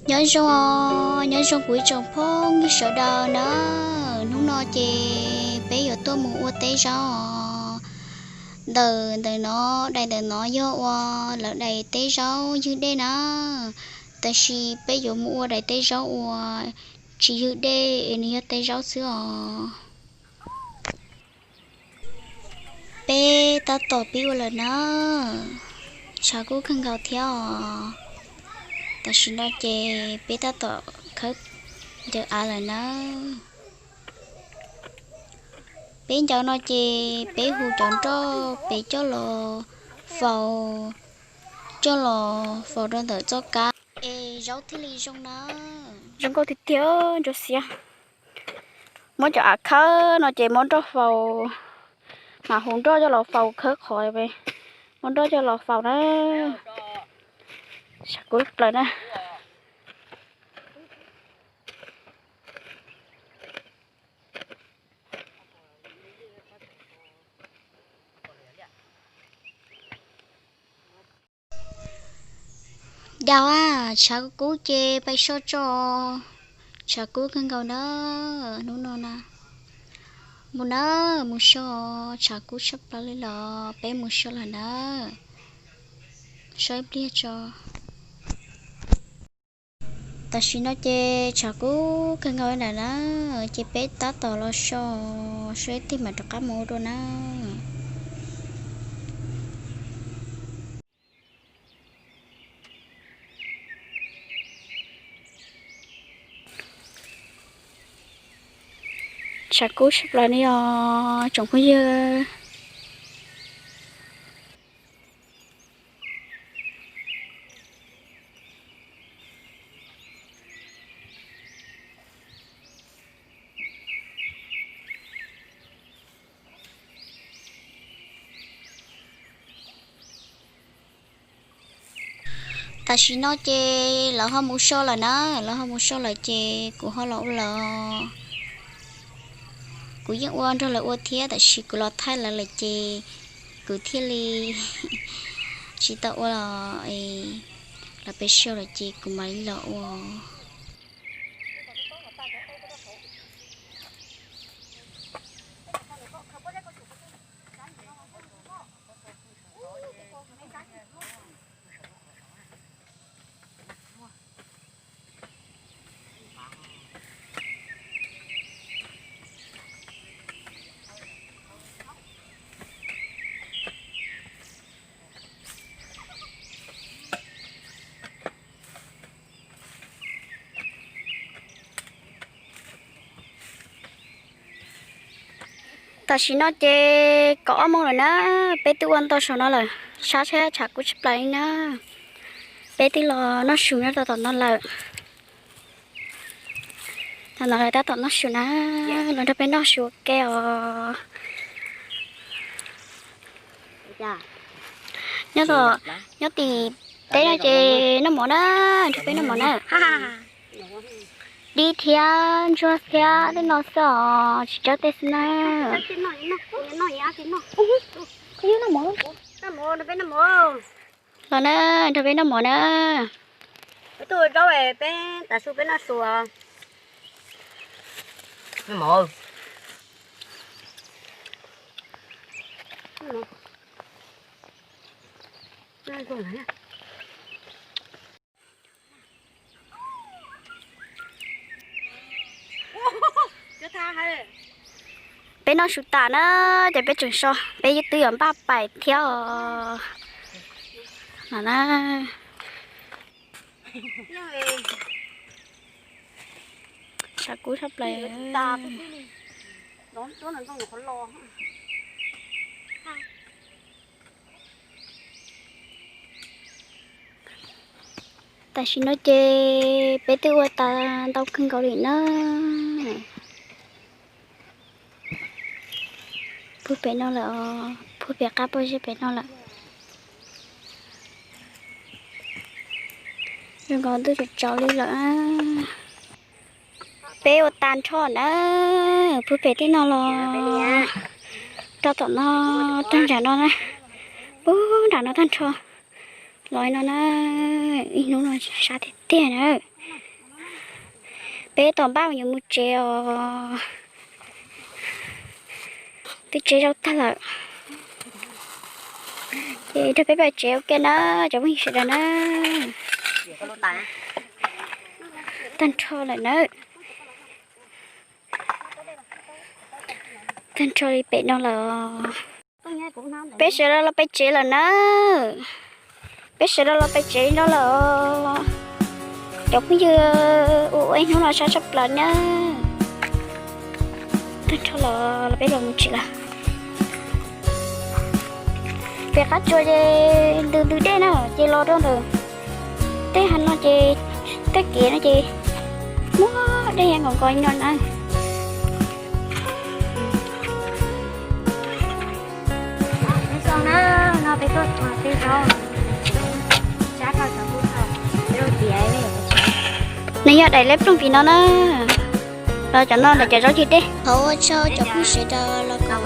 Nyob zoo, nyob zoo kuv ib tsoom phooj ywg sawv daws na. Hnub no ces peb yuav tuaj mus ua teb zaub os. Ntawm ntawm no, daim ntawm no yog ua lawv daim teb zaub ywg dej na. Tab sis peb yuav mus ua daim teb zaub uas tsis ywg dej es nws yog teb zaub xwb os. Peb tab tom pib ua lawm na. Tshav kub kawg nkaus thiab os. Tam sim no ces peb tab tom khawb ncaws av lawm na. Peb ncaws no ces peb hu cov nroj pem coj los faus, coj los faus rau ntawm txoj kab es zaub thiaj li zoo na. Zoo nkauj tiag tiag, ntsuab xiab. Muab cov av khawb no ces muab nroj faus, mas hu nroj coj los faus khawb qhov, muab nroj coj los faus na. Tshav kub plaws na. Daus a, tshav kub ces pais so tso. Tshav kub kawg nkaus na, hnub no na. Mus na, mus so, tshav kub tshaj plaws li los peb mus so lawm na. So ib pliag tso. Tam sim no ces tshav kub kawg nkaus li lawm na, ces peb tab tom los so, so ib pliag mam rov qab mus ua dua na. Tshav kub tshaj plaws li os tsoom phooj ywg. Tam sim no ces lawv ho mus so lawm na, lawv ho mus so lawm ces kuv ho los ua lawm. Kuv yeej ua nrog lawv ua thiab, tab sis kuv los thaij lawv lawm ces kuv thiaj li tsis tau ua los, lawv pem so lawm ces kuv mam li los ua. Tam sim no ces kaum ob moos lawm na, peb twb ua ntau saum no lawm, sab sab tshav kub tshaj plaws li na. Peb twb los noj su nyob rau tom no lawm. Tom no lawv tab tom noj su na, los nrog peb noj su ua ke os. Nyob, nyob tim teb no ces noj mov na, nrog peb noj mov na. Dib thiab ntsuag thiab tej no xwb os, tsis tsawg tej xwb na. Los na, nrog peb noj mov na. Peb tuaj ua zaub, peb tav su peb noj su. Peb noj su tas na, ces peb tseem so, peb twb yuav npaj pais thiab os. No na. Tshav kub tshaj plaws. Tam sim no ces peb twb ua tas ntau kawg nkaus li na. Puag pem no lawm os, puag pem qab pob zeb pem no lawm. Zoo nkaus ntuj tsaus tsaus li lawm. Peb ua tag nrho na, puag pem tej no los rau tom no, tag nram no na, puag nram no tag nrho los no na. Ib hnub no sab tiag tiag na. Peb tos npaj yuav mus tsev os. Twb tseb zaub tag lawm, ces nrog peb pab tsev ua ke na cov phooj ywg sawv daws na. Tag nrho lawm na. Tag nrho li pem no lawm. Peb sawv daws los pem tsev lawm na. Peb sawv daws los pem tsev no lawm. Cov phooj ywg ua ua ib hnub no sab tshaj plaws na. Tag nrho los los peb los mus tsev lawm. Pem qab tsuas ces ntws ntws dej na ces los rau ntawm tej hav no ces tej kev no ces muaj dej nkaus nkaus no na. Nws yog daim leb ploog pim no na. Los cov no lawm cov zaub cig dej. Thov ua tsaug cov phooj sawv daws los koom